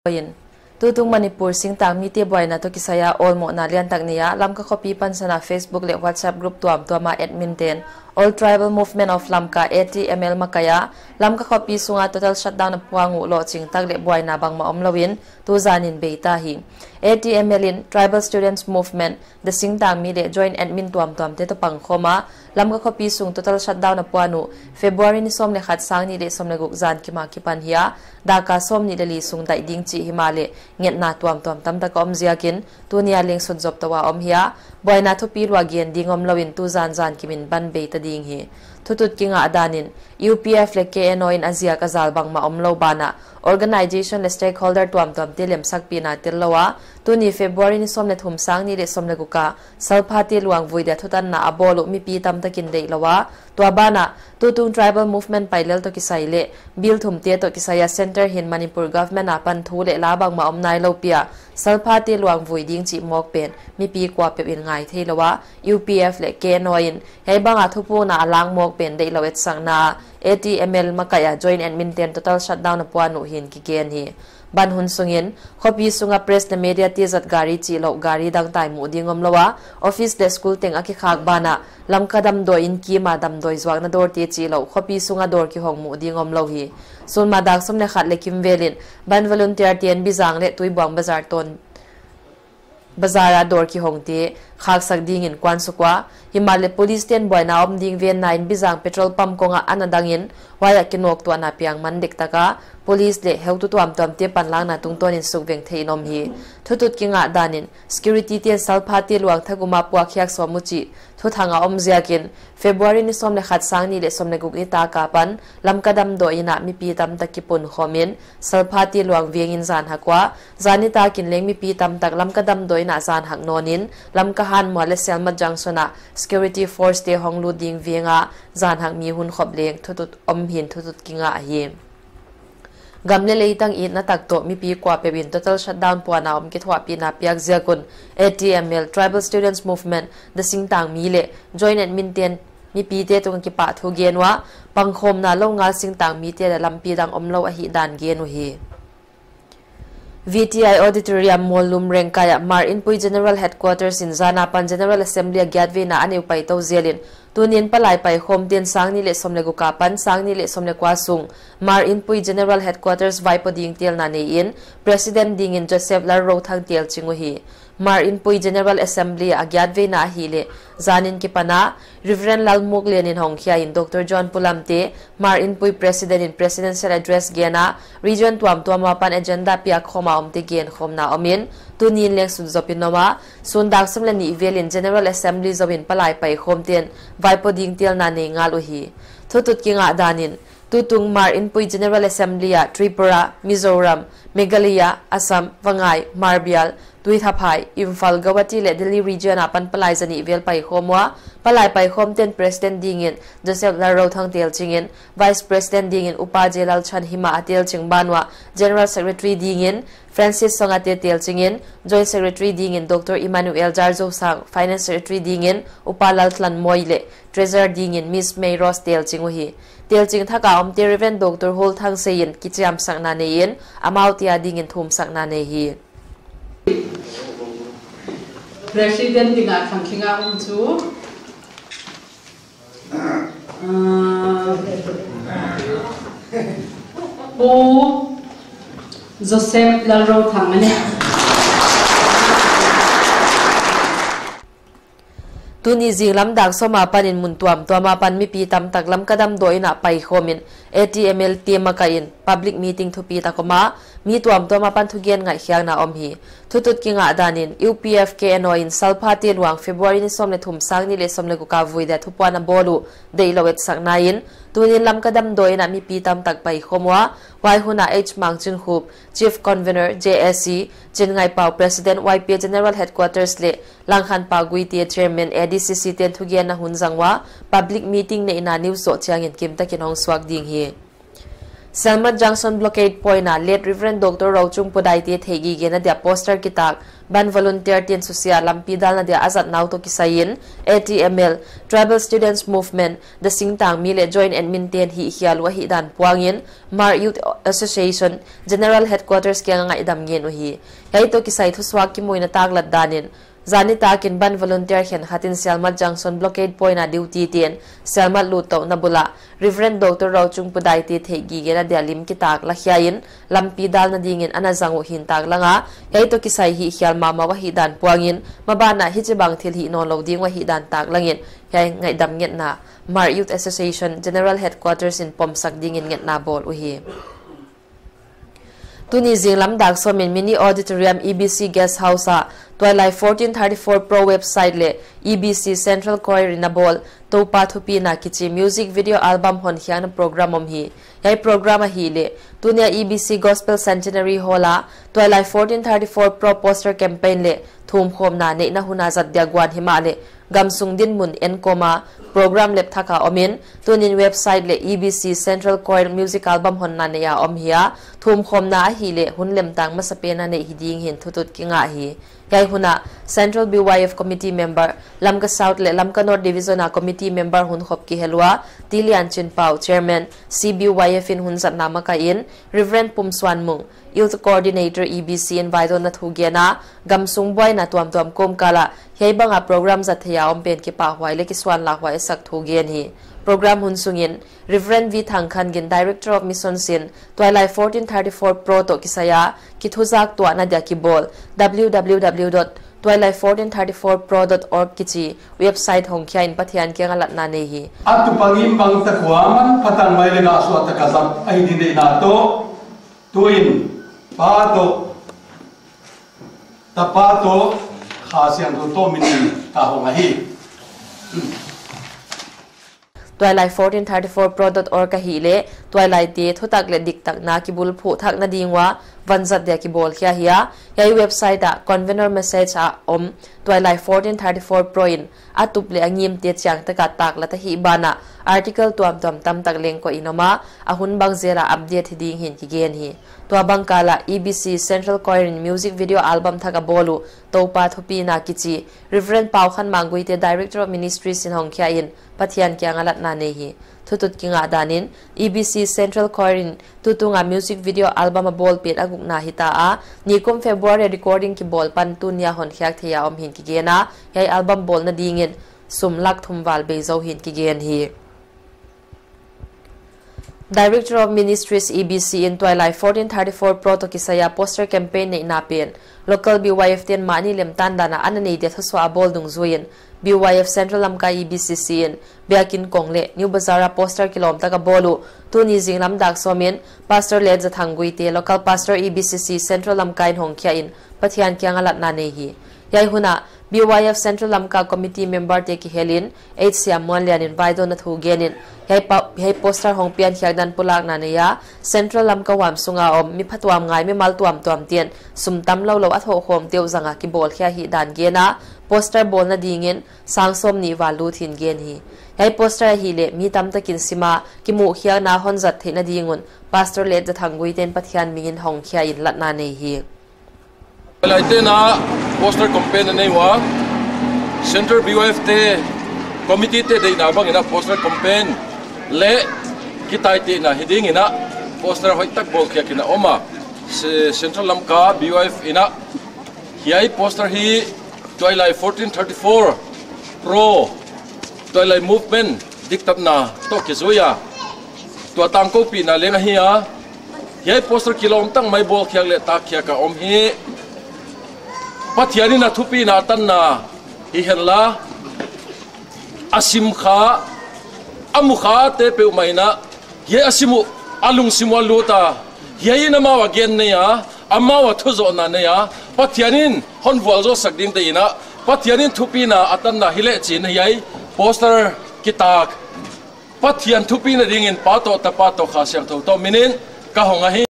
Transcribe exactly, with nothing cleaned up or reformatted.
Tutung Manipur singtangmite buaina toh kisai a awlmohna liantak ni a Lamka khopi pansan a Facebook leh WhatsApp group tuamtuam a admin ten All Tribal Movement of Lamka, A T M L, makaih a Lamka khopi sunga total shutdown a puang uh lohching tak leh buaina bangmah omlou in tuzan in beita hi. A T M L in Tribal Students Movement, The Singtangmi leh joint admin tuamtuamte toh pangkhawm a Lamka khopi sung total shutdown a puan uh February ni sawm leh khat, sang nih leh sawm leh guk zan kim a kipan hi a, daka sawmnih leh li sung daih ding chih himahleh ngetna tuamtuam tamtak a om ziakin tuni a leng sutzop tou a om hi a, buaina thupi lua gen ding omlou in tuzan zan kim in ban beita ding hi. Thutut kingah dan in U P F leh K N O in a ziak a zal bangmah omlou banah organization leh stakeholder tuamtuamte lemsakpihna tellou a, tuni February ni sawm leh thum, sang nih leh sawm leh guk a Salphate luang vui dia thutanna a bawl uh mipi tamtak in deihlou a, tua banah tutung tribal movement pailel toh kisai leh Bill thumte toh kisai a centre hin Manipur government apan thu leh la bangmah om nailou pi a Salphate luang vui ding chih mawk pen mipi kuapeuh in ngai theilou a, U P F leh K N O in hiai bang a thupukna a lang mawk pen deihlou etsakna a A T M L makaih a joint admin ten total shutdown a puan uh hi'n kigen hi. Ban hun sungin khopi sunga press leh media te zat gari chihlouh gari dangtai muh ding omlou a, office leh school teng a kikhak banah Lamka damdawi in kim a damdawi zuakna dawrte chihlouh khopi sunga dawr kihong muh ding omlou hi. Sun ma dak sawm leh khat leh kimvel in ban volunteer ten Bizang leh Tuibuang bazar tawn bazar a dawr kihongte khaksak dingin kuan suk ua, himahleh police ten buaina om ding venna in Bizang petrol pump kong ah ana dang in, huai ah kinawktuahna piang man dektak a, police leh heutu tuamtuamte panlakna tungtawn in sukveng theih in om hi. Thutut kingah dan in security ten Salphate luang thagum a puakkhiak sawm uh chih thuthang a om ziakin February ni sawm leh khat, sang nih leh sawm leh guk nitak apan Lamka damdawi in ah mipi tamtak kipunkhawm in Salphate luang veng in zanhak ua, zan nitak in leng mipi tamtak Lamka damdawi in ah zanhak nawn in Lamka Hanmual leh Selmat junction ah security force te hong lut ding veng a zanhak mi hunkhop leng thutut om hi'n thutut kingah hi. Gam leh leitang itna tak toh mipi kuapeuh in total shutdown puan a om kithuahpihna piak ziak un A T M L, Tribal Students Movement, The Singtangmi leh joint admin ten mipite tung a kipahthu gen ua, pangkhawmna lou ngal singtangmite leh lampi dang omlou ahihdan gen uhi. V T I Auditorium, Muallum, Rengkai ah Hmar Inpui General Headquarters in zan apan General Assembly a giatveina a neu paitou zel in, tuni'n palai paikhawmte'n sang nih leh sawm leh guk apan sang nih leh sawm leh kua sung Hmar Inpui General Headquarters vaipo ding telna nei in, President dingin Joseph Lalrothang telching uhi. Hmar Inpui General Assembly a giatveina ahihleh zan in kipan a, Reverend Lalmuklian in hongkhia in Doctor John Pulamte Hmar Inpui President in Presidential Address gen a, region tuamtuam apan agenda piakkhawm a omte genkhawmna om in, tuni'n leng sutzop in om a, sun dak sawm leh nih vel in General Assembly zou in palai paikhawmte'n vaipo ding telna nei ngal uhi. Thutut kingah dan in, tutung Hmar Inpui General Assembly ah Tripura, Mizoram, Meghalaya, Assam, Vangai, Hmarbial, Tuithaphai, Imphal, Guwahati leh Delhi region apan palai zanih vel paikhawm ua, palai paikhawmte'n President dingin Joseph Lalrothang telching in, Vice President dingin Upa J Lalchanhima a telching ban uah, General Secretary dingin Francis Songate telching in, Joint Secretary dingin Doctor Emmanuel Jarzosang, Finance Secretary dingin Upa Laltlanmoi leh Treasurer dingin Miss May Rose telching uhi. Telching thak a omte Reverend Doctor Hol Thangsei in kichiamsakna nei in, amaute adingin thumsakna nei hi. President dingin thangkhing a om chu, uh, Pu Joseph Lalrothang ahi. Tuni zinglam dak sawm apan in mun tuamtuam apan mipi tamtak Lamka damdawi in ah paikhawm in A T M L te makaih in public meeting thupitak om a, mi tuamtuam apan thugen ngaihkhiakna om hi. Thutut kingah dan in U P F K N O in Salphate luang February ni sawm leh thum, sang nih leh sawm leh guk a vui dia thupuan a bawl uh deihlou etsakna in, tuni'n Lamka damdawi in ah mipi tamtak paikhawm ua, huai hun ah H Mangchinkhup, Chief Convener, J A C, Chinngaihpau, President, Y P A General Headquarters leh Langkhanpau Guite, Chairman, A D C C te'n thugenna hun zang ua, public meeting neihna news zoh chiangin kimtakin hong suak ding hi. Sielmat Junction Blockade Point a Late Reverend Doctor Rochung Pudaite theihgigena dia poster kitak, band volunteer te'n susia lampi dalna dia a zatna uh toh kisai in, A T M L, Tribal Students Movement, The Singtang Mi leh Joint Admin te'n hihkhial uh ahihdan puangin, Hmar Youth Association, General Headquarters kianga ngaihdam ngen uhi. Hiai toh kisai thusuak kimuhna taklat danin, zan nitakin band volunteer khenkhat in Sielmat Junction Blockade Point a duty te'n Sielmat luttouhna bul ah Reverend Doctor Rochung Pudaite theihgigena dia lim kitak lakhia in lampi dalna dingin ana zang uh hi'n taklang a, hiai toh kisai hihkhial mahmah uh ahihdan puangin, maban ah hichibang thil hih nawnlou ding uh ahihdan taklangin, hiai ngaihdam ngetna Hmar Youth Association General Headquarters in pomsak dingin ngetna bawl uhi. Tuni zinglam dak sawmin Mini Auditorium E B C Guest House ah tuailai fourteen thirty-four Pro website leh E B C Central Choir in a bawl Toupa Thupina kichi music video album honkhiakna program om hi. Hiai program ahihleh tunia E B C Gospel Centenary Hall ah tuailai fourteen thirty-four Pro poster campaign leh thumkhawmna neihna hun a zat dia guan himahleh gamsung dinmun enkawm a program lep thak a omin, tunin website leh E B C Central Choir music album honna neih a om hi a, thumkhawmna ahihleh hun lemtang masapen a neih hi ding hi'n thutut kingah hi. Hiai hun ah Central B Y F Committee Member, Lamka South leh Lamka North Division a Committee Member hunkhop kihel ua, T Lianchinpau, Chairman, C B Y F in hun zatna makaih in, Reverend Pumsuanmung, Youth Coordinator E B C in vaidawnna thu gen a, gamsung buaina tuamtuam kawmkal ah hiai banga program zat theih a om pen kipahhuai leh kisuanlahhuai sak thu gen hi. Program hun sungin Reverend V Thangkhangin, Director of Missions in tuailai fourteen thirty-four Pro toh kisai a kithuzak tuahna dia kibawl W W W dot tuailai fourteen thirty-four pro dot org kichi website hongkhia in Pathian kianga latna nei hi. A tupa ngim bang tak ua manpha tangmai leh ngahsuah taka zat ahi ding deihna toh, tuin Pa toh, Tapa toh, Kha Siangthou toh minin ka hong ahi. Tuailai fourteen thirty-four pro dot org ahihleh tuailaite thutak leh diktakna kibulphuh thakna ding ua vanzat dia kibawlkhia hi a, hiai website ah convener message a om tuailai fourteen thirty-four Pro in a tup leh a ngimte chiang taka taklat ahih banah article tuamtuam tamtak leng koih in om a, a hun bang zel a update hi ding hi'n kigen hi. Tuabang kal ah E B C Central Choir in music video album thak a bawl uh Toupa Thupina kichi Reverend Paukhanmang Guite, Director of Ministries in hongkhia in Pathian kianga latna nei hi. Thutut kingah danin E B C Central Choir in tutunga music video album a bawl pen a gukna hita a, nikum February recording kibawl pan tunia honkhiak theih a om hi'n kigen a, hiai album bawlna dingin sum lak thum val bei zou hi'n kigen hi. Director of Ministries E B C in tuailai fourteen thirty-four pro toh kisai a poster campaign neihna pen local B Y F te'n mahni lemtan dan a ana nei dia thusuah a bawl dungzuiin B Y F Central Lamka E B C C in Biakin Kong leh New Bazar a poster kilawm taka bawl uh tuni zinglam dak sawmin Pastor Late Zathang Guite, Local Pastor E B C C Central Lamka in hongkhia in Pathian kianga latna nei hi. Hiai hun ah B Y F Central Lamka Committee member te kihelin H C M Muanlian in vaidawnna thu genin hiai pa-, hiai poster hongpian khiak dan pulakna nei a, Central Lamka huam sunga om mi phatuam ngai mimal tuamtuam te'n sum tamlou lou a thohkhawmte uh zanga kibawlkhia hi dan gen a, poster bawlna dingin sang sawmnih val lut hi'n gen hi. Hiai poster ahihleh mi tamtakin sim a kimuhkhiakna honzat theihna ding un Pastor Late Zathang Guite'n Pathian mingin hongkhia in latna nei hi. Laite'n poster campaign a nei ua, Central B Y F te committee te deihna bangin poster campaign leh kitaitehna hi dingin poster hoihtak bawlkhiak in a om a, Se-, Central Lamka B Y F in hiai poster hi tuailai fourteen thirty-four pro tuailai movement diktatna toh kizui a, tua tangkoupihna leng ahi a, hiai poster kilawm tak mai bawlkhiak leh takkhiak a om hi. Pathian in a thupina a tanna hi henla, a sim kha, a mu khate peuhmah in hiai a sim uh, a lungsim uh a lut a, hiai in amau a gen nei a, amau a thuzohna nei a, Pathian in hon vualzawlsak ding deihna, Pathian in thupina a tanna hileh chi'n hiai poster kitak Pathian thupina dingin Pa toh, Tapa toh, Kha Siangthou toh minin ka hong ahi.